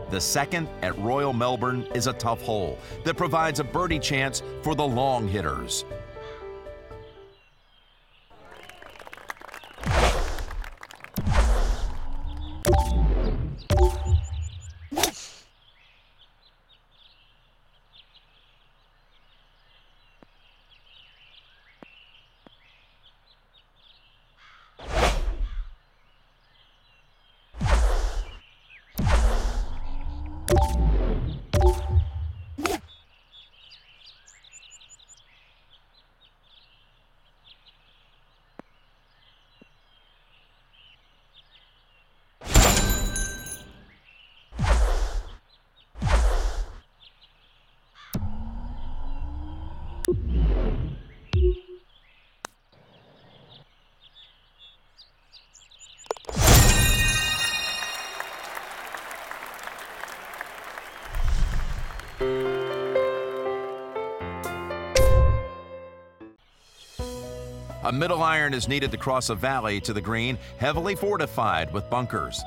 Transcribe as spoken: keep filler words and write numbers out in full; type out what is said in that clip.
The second at Royal Melbourne is a tough hole that provides a birdie chance for the long hitters. A middle iron is needed to cross a valley to the green, heavily fortified with bunkers.